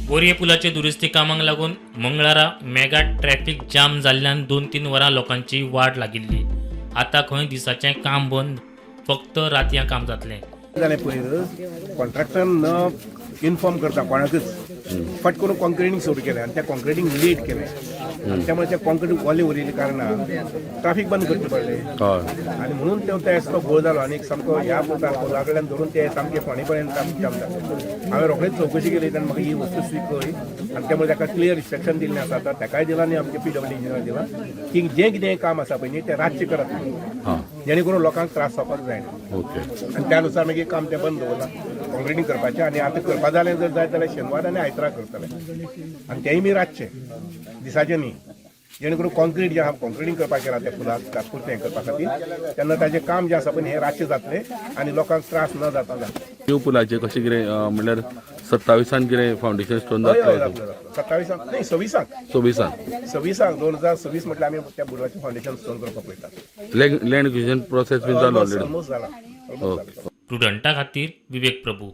बोरये पुलाचे दुरुस्ती कामांक लागून मंगळारा मेगा ट्रॅफिक जाम जाल्ल्यान 2-3 वरां लोकांची वाट लागिल्ली. आतां खंय दिसाचें काम बंद, फक्त रातयां काम जातलें. जालें, पयर कॉन्ट्रॅक्टरान न इन्फॉर्म करता कोणाकच फट करून कॉन्क्रिटींग सुरू केलें आनी त्या कॉन्क्रिटींग लेट केलें आनी त्यामुळे ते कॉन्क्रीट ओले उरिल्ले कारणान ट्राफीक बंद करचें पडलें. आनी म्हणून तो त्या रस्तो घोळ जालो आनी सामको ह्या पुला कडल्यान धरून ते सामके फोंडे पर्यंत सामकें जाम जालें. हांवें रोखडीच चवकशी केली तेन्ना म्हाका ही वस्तुस्थिती कळ्ळी आनी त्यामुळे ताका क्लियर इन्स्ट्रक्शन दिल्लें आसा. आतां ताकाय दिलां आनी आमचे पीडब्ल्यू इंजिनियर दिलां की जें कितें काम आसा पळय न्ही, तें रातचें करात जेणे करून लोकांक त्रास जावपाक जायना. आनी त्यानुसार मागीर काम तें बंद दवरलां कॉन्क्रिटींग करपाचें. आनी आतां करपा जालें जर जाय जाल्यार शेनवार आनी आयतारा करतले आनी तेंय बी रातचें, दिसाचें न्ही, जेणे करून कॉन्क्रीट जें आहा, कॉन्क्रिटींग करपाक केलां त्या पुलाक तात्पुरतें हें करपा खातीर, तेन्ना ताजें काम जें आसा पळय हें रातचें जातलें आनी लोकांक त्रास न जाता जातलें. न्यू पुलाचें कशें कितें, म्हणल्यार 27 कितें फावंडेशन स्टोन हय हय. जातलो? जातलें जातलें, 27 न्ही, 26 . 26. 26, 2026 म्हटल्यार आमी त्या पुलाचें फावंडेशन स्टोन करपाक पळयतात. लँड एक्विजिशन प्रोसेस बीन जालो ऑलरेडी? ऑलमोस्ट जाला, ऑलमोस्ट जाला. प्रुडंटा खातीर विवेक प्रभू.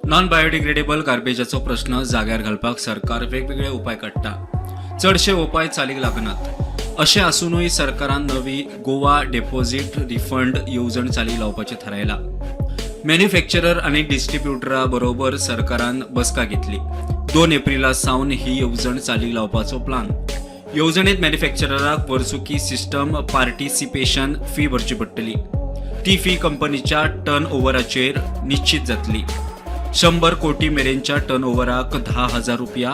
नॉन बायोडिग्रेडेबल गार्बेजाचो प्रश्न जाग्यार घालपाक सरकार वेगवेगळे उपाय काडटा. चडशे उपाय चालीक लागनात. अशें आसुनूय सरकारान नवी गोवा डेपोझीट रिफंड येवजण चालीक लावपाचें थारायलां. मॅन्युफॅक्चरर आनी डिस्ट्रिब्युटरा बरोबर सरकारान बसका घेतली. 2 एप्रिला सावन ही येवजण चालीक लावपाचो प्लान. येवजणेत मॅन्युफॅक्चरराक वर्सुकी सिस्टम पार्टिसिपेशन फी भरची पडटली. ती फी कंपनीच्या टर्न ओव्हराचेर निश्चित जातली. 100 कोटी मेरेनच्या टर्न ओव्हराक 10,000 रुपया,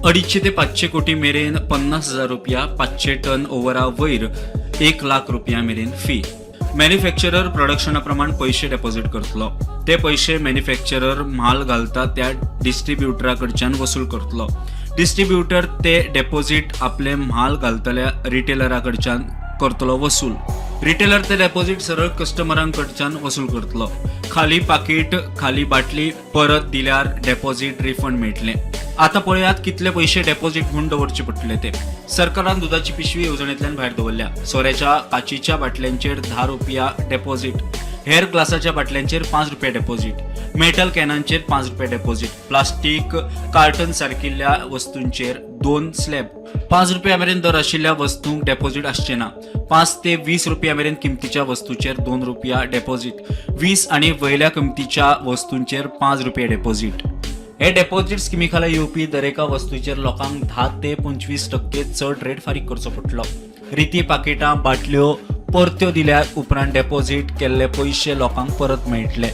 250 ते 500 कोटी मेरेन 50,000 रुपया, 500 टर्न ओव्हरा वयर 1 लाख रुपया मेरेन फी. मॅन्युफॅक्चरर प्रोडक्शना प्रमाण पयशे डेपॉझिट करतलो. ते पयशे मॅन्युफॅक्चरर म्हाल घालता त्या डिस्ट्रिब्युटरा कडच्यान वसूल करतलो. डिस्ट्रिब्युटर ते डेपॉझिट आपले म्हाल घालतल्या रिटेलरा कडच्यान करतलो वसूल. रिटेलर ते डेपॉझिट सरळ कस्टमरां कडच्यान वसूल करतलो. खाली पाकिट, खाली बाटली परत दिल्यार डेपॉझिट रिफंड मेळटलें. आता पळयात कितले पयशे डेपॉझिट म्हूण दवरचे पडटले ते. सरकारान दुदाची पिशवी येवजणेंतल्यान भायर दवरल्या. सोऱ्याच्या काचीच्या बाटल्यांचेर 10 रुपया डेपॉझिट, हेर ग्लासाच्या बाटल्यांचेर 5 रुपया डेपॉझिट, मेटल कॅनांचेर 5 रुपया डेपॉझिट, प्लास्टीक कार्टन सारकिल्ल्या वस्तूंचेर दोन स्लॅब. 5 रुपया मेरेन दर आशिल्ल्या वस्तूंक डेपॉझिट आसचें ना. 5 ते 20 रुपया मेरेन किमतीच्या वस्तूचेर 2 रुपया डेपॉझिट, 20 आनी वयल्या किमतीच्या वस्तूंचेर 5 रुपया डेपॉझिट. हे डेपॉझिट स्किमी खाला येवपी दरेका वस्तूचेर लोकांक 10 ते 25% चड रेट फारीक करचो पडटलो. रिती पाकिटां, बाटल्यो परत्यो दिल्या उपरांत डेपॉझिट केल्ले पयशे लोकांक परत मेळटले.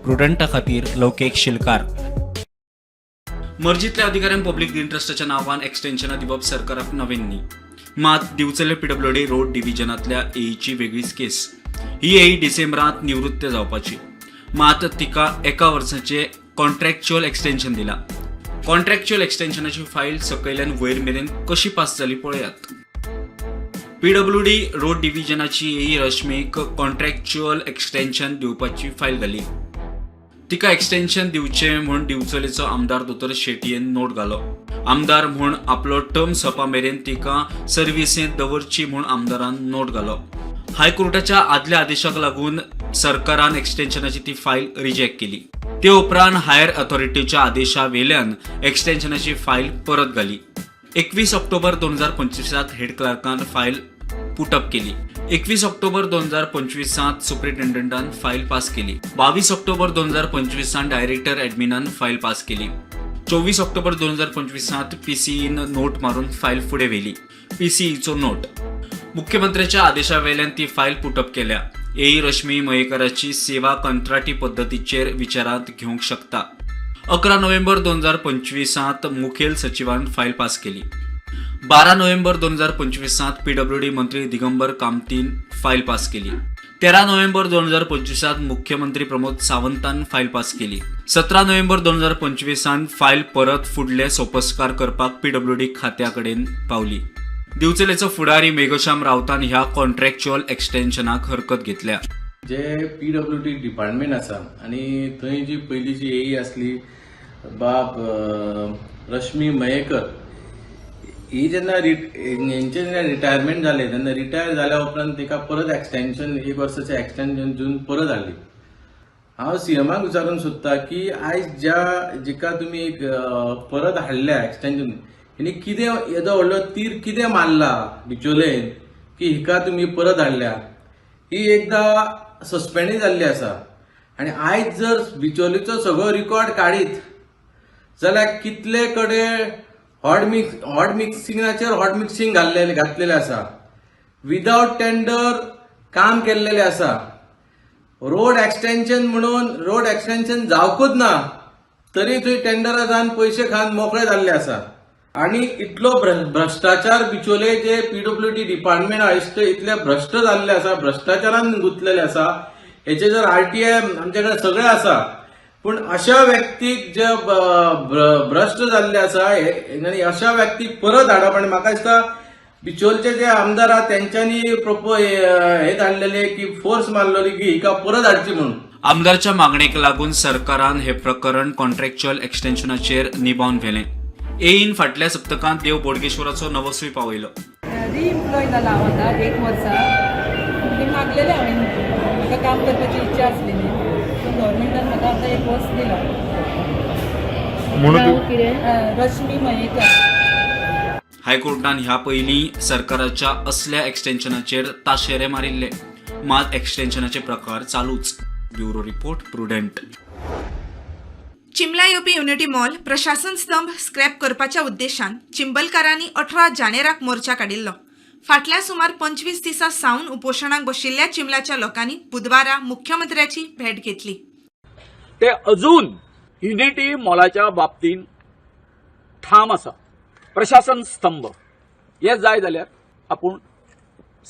प्रुडंटा खातीर लौकेक शिलकार. मर्जीतल्या अधिकाऱ्यांक पब्लीक इंट्रस्टाच्या नांवान एक्सटेन्शनां दिवप सरकाराक नवीन न्ही. मात दिवचले पीडब्ल्यूडी रोड डिव्हिजनांतल्या एईची वेगळीच केस. ही एई डिसेंबरांत निवृत्त जावपाची, मात तिका एका वर्साचें कॉन्ट्रॅक्च्युअल एक्सटेन्शन दिलां. कॉन्ट्रॅक्च्युअल एक्सटेन्शनाची फायल सकयल्यान वयर मेरेन कशी पास जाली पळयात. पीडब्ल्यूडी रोड डिव्हिजनाची एई रश्मीक कॉन्ट्रॅक्च्युअल एक्सटेन्शन दिवपाची फायल घाली. तिका एक्सटेन्शन दिवचें म्हूण दिवचलेचो आमदार दोतोर शेटयेन नोट घालो. आमदार म्हूण आपलो टर्म सोंपा मेरेन तिका सर्विसेंत दवरची म्हूण आमदारान नोट घालो. हायकोर्टाच्या आदल्या आदेशाक लागून सरकारान एक्सटेन्शनाची ती फायल रिजेक्ट केली. ते उपरांत हायर अथॉरिटीच्या आदेशा वेल्यान एक्सटेन्शनाची फायल परत घाली. 21 ऑक्टोबर 2025 हेड क्लार्कान फायल पुटअप केली. 21 ऑक्टोबर 2025 सुप्रिटेंडंटान फायल पास केली. 22 ऑक्टोबर 2025 डायरेक्टर ॲडमिनान फायल पास केली. 24 ऑक्टोबर 2025 पीसीईन नोट मारून फायल फुडें व्हेली. पीसीईचो नोट, मुख्यमंत्र्याच्या आदेशा वेल्यान ती फायल पुटअप केल्या. एई रश्मी मयेकराची सेवा कंत्राटी पद्दतीचेर विचारांत घेवंक शकता. 11 नोव्हेंबर 2025त मुखेल सचिवान फायल पास केली. 12 नोव्हेंबर 2025त पीडब्ल्यूडी मंत्री दिगंबर कामतीन फायल पास केली. 13 नोव्हेंबर 2025त मुख्यमंत्री प्रमोद सावंतान फायल पास केली. 17 नोव्हेंबर 2025त फायल परत फुडले सोपस्कार करपाक पीडब्ल्यूडी खात्या कडेन पावली. दिवचलेचो फुडारी मेघश्याम रावतान ह्या कॉन्ट्रॅक्च्युअल एक्सटेन्शनाक हरकत घेतल्या. जे पीडब्ल्यूडी डिपार्टमेंट आसा आनी थंय जी पयलींची एई आसली बाब रश्मी मयेकर, ही जेन्ना हेंचे जेन्ना रिटायरमेंट जालें तेन्ना रिटायर जाल्या उपरांत तिका परत एक्सटेन्शन, एक वर्साचें एक्सटेन्शन दिवन परत हाडली. हांव सीएमाक विचारूंक सोदता की आयज ज्या जिका तुमी एक परत हाडल्या एक्सटेन्शन, हिणी कितें येदो व्हडलो तीर कितें मारला बिचोलेन की हिका तुमी परत हाडल्या? ही एकदां सस्पेंडय जाल्ली आसा आनी आयज जर बिचोलीचो सगळो रिकॉर्ड काडीत जाल्यार कितले कडेन हॉट मिक्सिंगाचेर हॉट मिक्सिंग घातलेले आसा, विदावट टेंडर काम केल्लेले आसा, रोड एक्सटेन्शन म्हणून रोड एक्सटेन्शन जावकूच ना तरी थंय टेंडरां जावन पयशे खावन मोकळे जाल्ले आसा. आनी इतलो भ्रश्टाचार बिचोले जे पीडब्ल्यूडी डिपार्टमेंट आयज ते इतले भ्रश्ट जाल्ले आसा, भ्रश्टाचारान गुंतलेले आसा. हेचे जर आरटीआय आमचे कडेन सगळे आसा, पूण अशा व्यक्तीक जे भ्रश्ट जाल्ले आसा आनी अशा व्यक्तीक परत हाडप. आनी म्हाका दिसता बिचोलचे जे आमदार आहा तेंच्यांनी हे धाडलेले की फोर्स मारलेली की हिका परत हाडची म्हणून. आमदारच्या मागणेक लागून सरकारान हे प्रकरण कॉन्ट्रॅक्च्युअल एक्सटेन्शनाचेर निभावन व्हेलें. एईन फाटल्या सप्तकांत देव बोडगेश्वराचो नवसूय पावयलो. रिइम्प्लॉय जाला हांव आतां एक वर्सा. ते मागलेलें हांवें, म्हाका काम करपाची इच्छा आसलेली, पूण गव्हर्मेंटान म्हाका आतां एक वर्स दिलां. म्हणून रश्मी मयेकर. हायकोर्टान ह्या पयलीं सरकाराच्या असल्या एक्सटेन्शनाचेर ताशेरे मारिल्ले, मात एक्सटेन्शनाचे प्रकार चालूच. Bureau report, prudent. चिंबला येवपी युनिटी मॉल प्रशासन स्तंभ स्क्रॅप करपाच्या उद्देशान चिंबलकारांनी 18 जानेराक मोर्चा काडिल्लो. फाटल्या सुमार 25 दिसां सावन उपोशणाक बशिल्ल्या चिंबलाच्या लोकांनी बुधवारा मुख्यमंत्र्याची भेट घेतली. ते अजून युनिटी मॉलाच्या बाबतींत ठाम आसा. प्रशासन स्तंभ हे जाय जाल्यार आपूण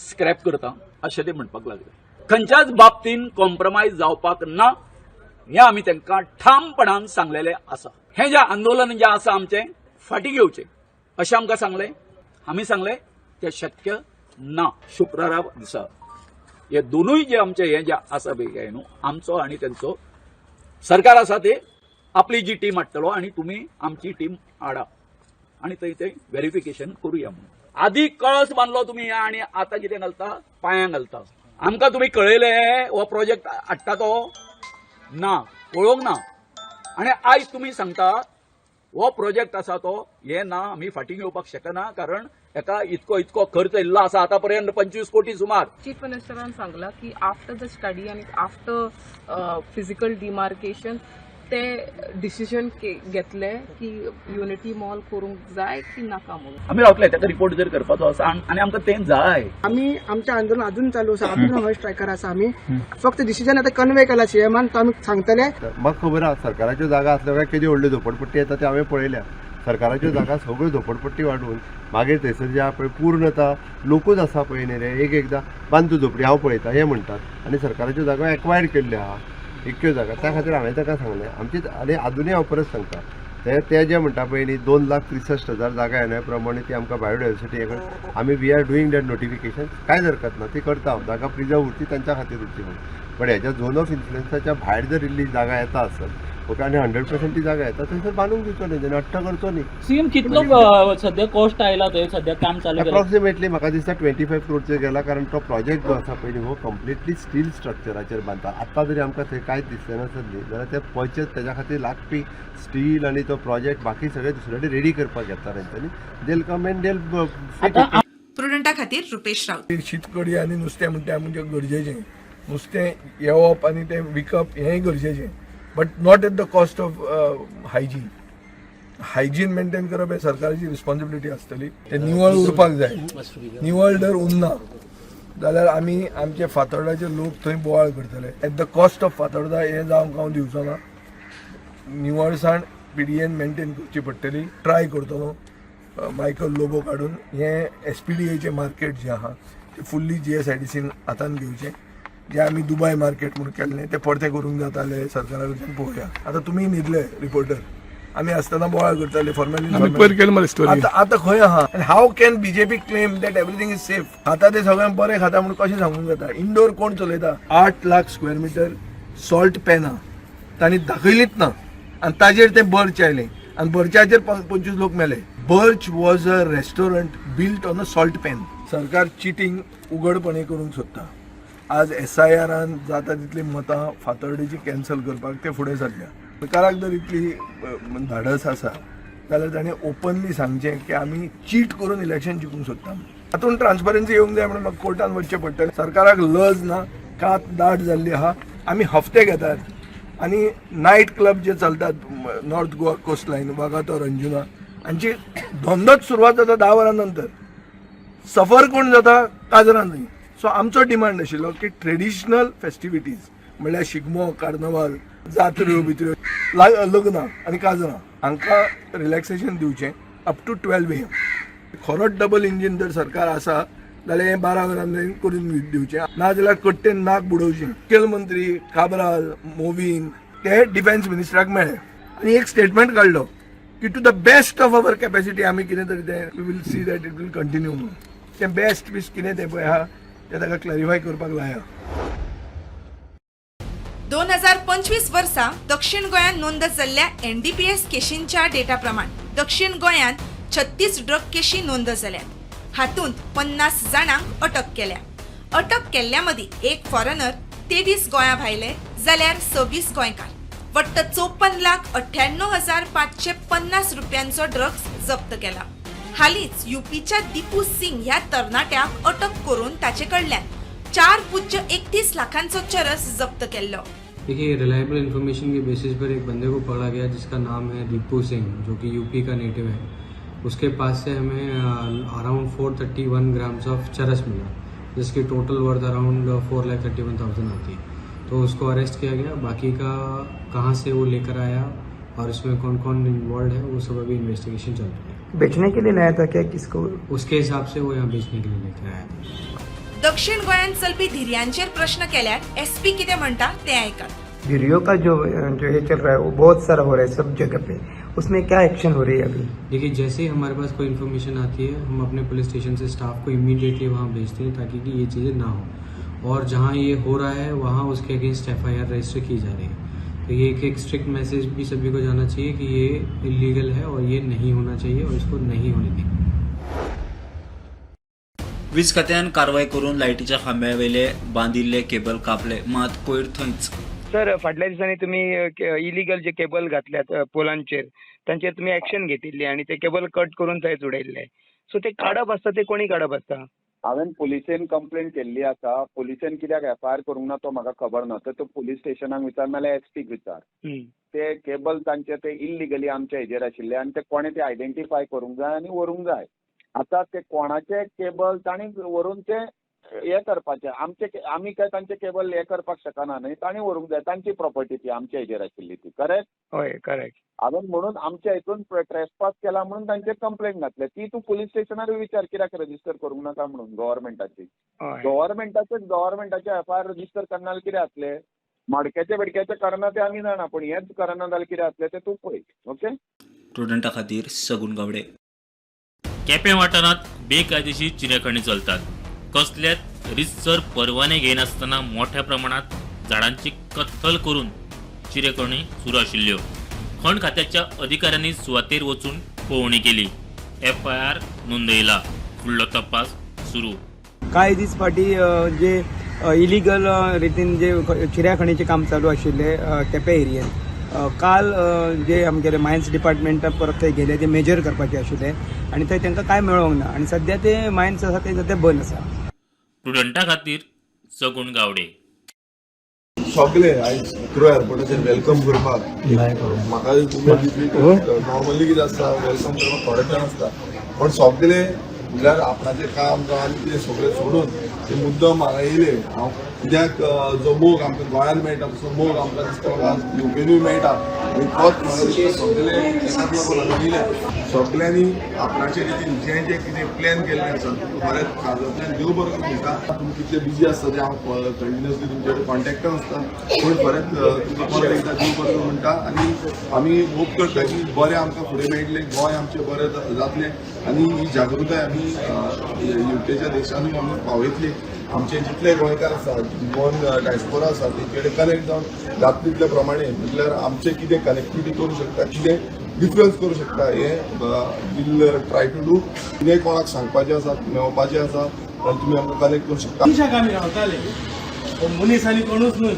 स्क्रॅप करता अशें ते म्हणपाक लागले. खंयच्याच बाबतींत कॉम्प्रोमायज जावपाक ना हें आमी तांकां ठामपणान सांगलेलें आसा. हें जें आंदोलन जें आसा आमचें फाटीं घेवचें अशें आमकां सांगलें. आमी सांगलें तें शक्य ना. शुक्रारा दिसा हे दोनूय जे आमचे हे जे आसा पळय काय न्हू, आमचो आनी तेंचो सरकार आसा ते आपली जी टीम हाडटलो आनी तुमी आमची टीम हाडा आनी थंय ते व्हेरिफिकेशन करुया म्हणून. आदी कळस बांदलो तुमी आनी आतां कितें घालता? पांयांक घालता. आमकां तुमी कळयलें हो प्रोजेक्ट हाडटा तो ना, पळोवंक ना, आनी आयज तुमी सांगता हो प्रोजेक्ट आसा तो हे ना, आमी फाटीं घेवपाक शकना, कारण हेका इतको इतको खर्च येयल्लो आसा आतां पर्यंत 25 कोटी सुमार. चीफ मिनिस्टरान सांगला की आफ्टर the study आनी आफ्टर फिजिकल डिमार्केशन ते डिसिजन घेतले की युनिटी मॉल करूंक जाय की नाका म्हणून. आमी रावतले ताका रिपोर्ट जर करपाचो आसा आनी आमकां तें जाय. आमी आमचें आंदोलन अजून चालू आसा, अजून हंगर स्ट्रायकार आसा. आमी फक्त डिसिजन आतां कन्वे केला सीएमान, तो आमी सांगतले. म्हाका खबर आहा, सरकाराच्यो जागा आसल्यो काय केदी व्हडल्यो झोपडपट्टी येता ते हांवें पळयल्या. सरकाराच्यो जागा सगळ्यो झोपडपट्टी वाडून मागीर थंयसर जे आहा पळय पूर्णता लोकूच आसा पळय न्ही रे, एक एकदां बांदू झोपडी हांव पळयता हें म्हणटात आनी सरकाराच्यो जागा एक्वायर्ड केल्ल्यो आहा इतक्यो जागा. त्या खातीर हांवें ताका सांगलें आमची, आनी आजुनूय हांव परत सांगता, ते ते जे म्हणटा पळय न्ही 2,63,000 जागा येण्या प्रमाणे ती आमकां बायोडायवर्सिटी आमी we are doing that notification, कांयच हरकत ना, ती करता हांव. जागा प्रिजर्व उरची, तांच्या खातीर उरची म्हणून. बट हेज्या झोन ऑफ इन्फ्लुएन्साच्या भायर जर इल्ली जागा येता आसत, ओके, आनी 100% ती जागा येता थंयसर बांदूंक दिवचो न्ही, तेणी हट्ट करचो न्ही. सीएम, कितलो सध्या कॉस्ट आयला थंय सध्या काम चालू? अप्रॉक्सिमेटली म्हाका दिसता 25 क्रोडचेर गेला, कारण तो प्रोजेक्ट जो आसा पयलीं हो कंप्लिटली स्टील स्ट्रक्चराचेर बांदता. आतां जरी आमकां थंय कांयच दिसलें नासत न्ही जाल्यार ते पयशे तेज्या खातीर लागपी स्टील आनी तो प्रोजेक्ट बाकी सगळे दुसरे कडेन रेडी करपाक घेता तेंच्यांनी. They'll come and they'll प्रुडंटा खातीर रुपेश राऊत. शीतकडी आनी नुस्तें म्हणटा म्हणजे गरजेचें. नुस्तें येवप आनी तें विकप हेंय गरजेचें, but not at the cost of hygiene. Hygiene maintain करप हें सरकाराची रिस्पॉन्सिबिलिटी आसतली. तें निवळ उरपाक जाय. निवळ जर उरना जाल्यार आमी आमचे फातोर्डाचे लोक थंय बोवाळ करतले. At the cost of Fatorda हें जावंक हांव दिवचो ना. निवळसाण पीडीएन मेंटेन करची पडटली. ट्राय करतलो मायकल लोबो काडून हें एसपीडीएचें मार्केट जें आहा तें फुल्ली जीएसआयडीसीन हातान घेवचें. जें आमी दुबाय मार्केट म्हूण केल्लें तें परतें करूंक जातालें सरकारा कडच्यान, पळोवया. आतां तुमी न्हिदले रिपोर्टर, आमी आसतना बोवाळ करताले फॉर्मेलिटी. आतां आतां खंय आहा? आनी how can BJP claim that everything is safe? खाता ते सगळें बरें खाता म्हूण कशें सांगूंक जाता? इंडोर कोण चलयता? 8 लाख स्क्वेअर मिटर सॉल्ट पॅनां तांणी दाखयलीच ना आनी ताजेर ते बर्च आयले आनी बर्चाचेर 25 लोक मेले. Birch was a restaurant built on a salt pan. सरकार चिटींग उघडपणे करूंक सोदता. आज एसआयआरान जाता तितली मतां फातर्डेची कॅन्सल करपाक ते फुडें सरल्या. सरकाराक जर इतली धाडस आसा जाल्यार ताणें ओपनली सांगचें की आमी चीट करून इलेक्शन जिखूंक सोदता. हातून ट्रान्सपरन्सी येवंक जाय म्हणून म्हाका कोर्टान वचचें पडटलें. सरकाराक लज ना, कात दाट जाल्ली आहा. आमी हफ्ते घेतात आनी नायट क्लब जे चलतात north Goa coast line, Vagator, Anjuna हांची धंदोच सुरवात जाता 10 वरां नंतर. सफर कोण जाता? काजरां न्हय. सो आमचो डिमांड आशिल्लो की ट्रेडिशनल फेस्टिविटीज म्हणल्यार शिगमो, कार्नवाल, जात्र्यो बित्र्यो, लग्नां आनी काजरां हांकां रिलॅक्सेशन दिवचें अप टू 12 AM. खरोच डबल इंजीन जर सरकार आसा जाल्यार हें 12 वरां मेरेन करून दिवचें, ना जाल्यार कट्टेन नाक बुडोवचें. मुखेलमंत्री काब्राल, मोवीन ते डिफेन्स मिनिस्टराक मेळ्ळे आनी एक स्टेटमेंट काडलो की to the best of our capacity आमी कितें तरी तें we will see that it will continue म्हणून. तें बेस्ट बीस कितें तें पळय आहा, तें ताका क्लॅरिफाय करपाक लाया. 2025 वर्सा दक्षिण गोंयांत नोंद जाल्ल्या एनडीपीएस केशींच्या डेटा प्रमाण दक्षिण गोंयांत 36 ड्रग केशी नोंद जाल्यात. हातूंत 50 जाणांक अटक केल्या. अटक केल्ल्या मदीं एक फॉरेनर, 23 गोंया भायले जाल्यार 26 गोंयकार. वट्ट 54,98,550 रुपयांचो ड्रग्ज जप्त केला. हालींच युपीच्या दिपू सिंग ह्या तरणाट्याक अटक करून ताचे कडल्यान 4.31 लाखांचो चरस जप्त केल्लो. देखिए, रिलायबल इन्फॉर्मेशन के बेसिस पर एक बंदे को पकड़ा गया जिसका नाम है दीपू सिंह, जो कि यूपी का नेटिव है. उसके पास से हमें अराउंड 431 ग्राम्स ऑफ चरस मिला, जिसकी टोटल वर्थ अराउंड 4,31,000 आती है. तो उसको अरेस्ट किया गया. बाकी का कहाँ से वो लेकर आया और इसमें कौन कौन इन्वॉल्व है, वो सब अभी इन्वेस्टिगेशन चल रही है. बेचने के लिए लाया था क्या किसको? उसके हिसाब से वो यहाँ बेचने के लिए लेकर आया था. दक्षिण गोंयांत चलपी धिरयांचेर प्रश्न केल्यार एसपी कितें म्हणटा तें आयकात. धिरियों का जो जो ये चल रहा है, वो बहुत सारा हो रहा है सब जगह पे. उसमें क्या एक्शन हो रही है अभी? देखिए, जैसे ही हमारे पास कोई इन्फॉर्मेशन आती है, हम अपने पुलिस स्टेशन से स्टाफ को इमीडिएटली वहाँ भेजते हैं ताकि कि ये चीज़ें ना हो और जहाँ ये हो रहा है, वहाँ उसके अगेंस्ट एफआईआर रजिस्टर की जा रही है. तो ये एक एक स्ट्रिक्ट मैसेज भी सभी को जाना चाहिए कि ये इलीगल है और ये नहीं होना चाहिए और इसको नहीं होने देंगे. वीज खात्यान कारवाय करून लायटीच्या खांब्या वयले बांदिल्ले केबल कापले, मात कोयर थंयच. सर, फाटल्या दिसांनी तुमी इलिगल जे केबल घातल्यात पोलांचेर, तांचेर तुमी एक्शन घेतिल्ली आनी ते केबल कट करून थंयच उडयल्ले. सो ते काडप आसता, ते कोणी काडप आसता? हांवें पुलिसेन कंप्लेन केल्ली आसा. पुलिसेन कित्याक एफआयआर करूंक ना तो म्हाका खबर ना. तर तूं पुलीस स्टेशनाक विचार नाल्यार एसपीक विचार. ते केबल तांचे ते इल्लिगली आमच्या हेजेर आशिल्ले आनी ते कोणें ते आयडेंटिफाय करूंक जाय आनी व्हरूंक जाय. आतां ते कोणाचे केबल तांणी व्हरून ते हें करपाचें. आमचे आमी काय तांचे केबल हें करपाक शकना न्हय. तांणी व्हरूंक जाय, तांची प्रॉपर्टी ती, आमच्या हेजेर आशिल्ली ती, करेक्ट? हय, करेक्ट. हांवें म्हणून आमच्या हितून ट्रेसपास केला म्हणून तांचेर कंप्लेन घातले. ती तूं पुलीस स्टेशनार विचार कित्याक रजिस्टर करूंक नाका म्हणून गव्हर्मेंटाची. गव्हर्मेंटाचे एफआयआर रजिस्टर करना जाल्यार कितें जातलें? मडक्याचे बिडक्याचे करना ते आमी जाणा, पूण हेंच करना जाल्यार कितें जातलें तें तूं पळय, ओके. प्रुडंटा खातीर सगून गावडे. केपें वाठारांत बेकायदेशीर चिरेखणी चलतात. कसलेच रितसर परवाने घेयनासतना मोठ्या प्रमाणात झाडांची कत्तल करून चिरेखणी सुरू आशिल्ल्यो. खण खात्याच्या अधिकाऱ्यांनी सुवातेर वचून पळोवणी केली. एफआयआर नोंदयला. फुडलो तपास सुरू. कांय दीस फाटीं जे इलिगल रितीन जे चिऱ्या खणीचें काम चालू आशिल्लें केपें एरियेन, काल जे आमगेले मायन्स डिपार्टमेंट परत थंय गेले, ते मेजर करपाचे आशिल्ले आनी थंय तांकां कांय मेळोंक ना आनी सद्या ते मायन्स आसा ते सद्या बंद आसा. प्रुडंटा खातीर सगूण गावडे. सगळे आयज हिथ्रो एअरपोर्टाचेर welcome करपाक म्हाका उमेद दिसली. नॉर्मली कितें आसता, welcome करपाक थोडे जाण आसता, पण सगळे म्हणल्यार आपणाचें काम जावं आनी कितें सगळें सोडून ते मुद्दम हांगा येयले हांव कित्याक जो मोग आमकां गोंयांत मेळटा तसो मोग आमकां दिसता म्हाका युकेनूय मेळटा आनी तोच म्हाका दिसता सगळे एकाच लागून हांगा येयले. सगळ्यांनी आपणाचे रितीन जें जें कितें प्लॅन केल्लें आसा बरें काळजांतल्यान देव बरो करूं म्हणटा. तुमी कितले बिजी आसता तें हांव कंटिन्युअसली तुमचे कडेन कॉन्टेक्टान आसता, पूण परत तुमकां परत एकदां देव बरो करूं म्हणटा. आनी आमी होप करता की बरें आमकां फुडें मेळटलें, गोंय आमचें बरें जातलें आनी ही जागृताय आमी युकेच्या देशानूय आमी पावयतली. आमचे जितले गोंयकार आसा, गोवन डायस्पोरा आसा, तेंचे कडेन कनेक्ट जावन जाता तितले प्रमाणे म्हटल्यार आमचें कितें कनेक्टिविटी करूं शकता, कितें डिफरन्स करूं शकता, हें वील ट्राय टू do. कितें कोणाक सांगपाचें आसा, मेळपाचें आसा जाल्यार तुमी आमकां कनेक्ट करूं शकता. मनशाक आमी रावताले, मनीस आनी कोणूच न्हय,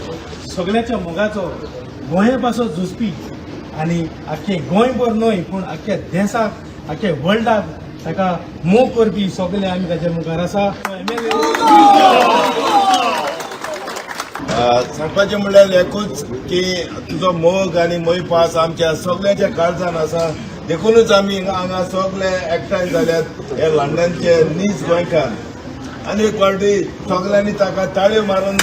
सगळ्याच्या मोगाचो गोंये पासत झुजपी आनी आख्खे गोंयभर न्हय पूण आख्ख्या देसाक, आख्ख्या वर्ल्डाक ताका मोग करपी सगळे आमी ताच्या मुखार आसा. सांगपाचें म्हणल्यार एकूच की तुजो मोग आनी मोयपास आमच्या सगळ्यांच्या काळजान आसा, देखूनच आमी हांगा सगळे एकठांय जाल्यात हे लंडनचे नीज गोंयकार. आनी एक फावटी सगळ्यांनी ताका ताळयो मारून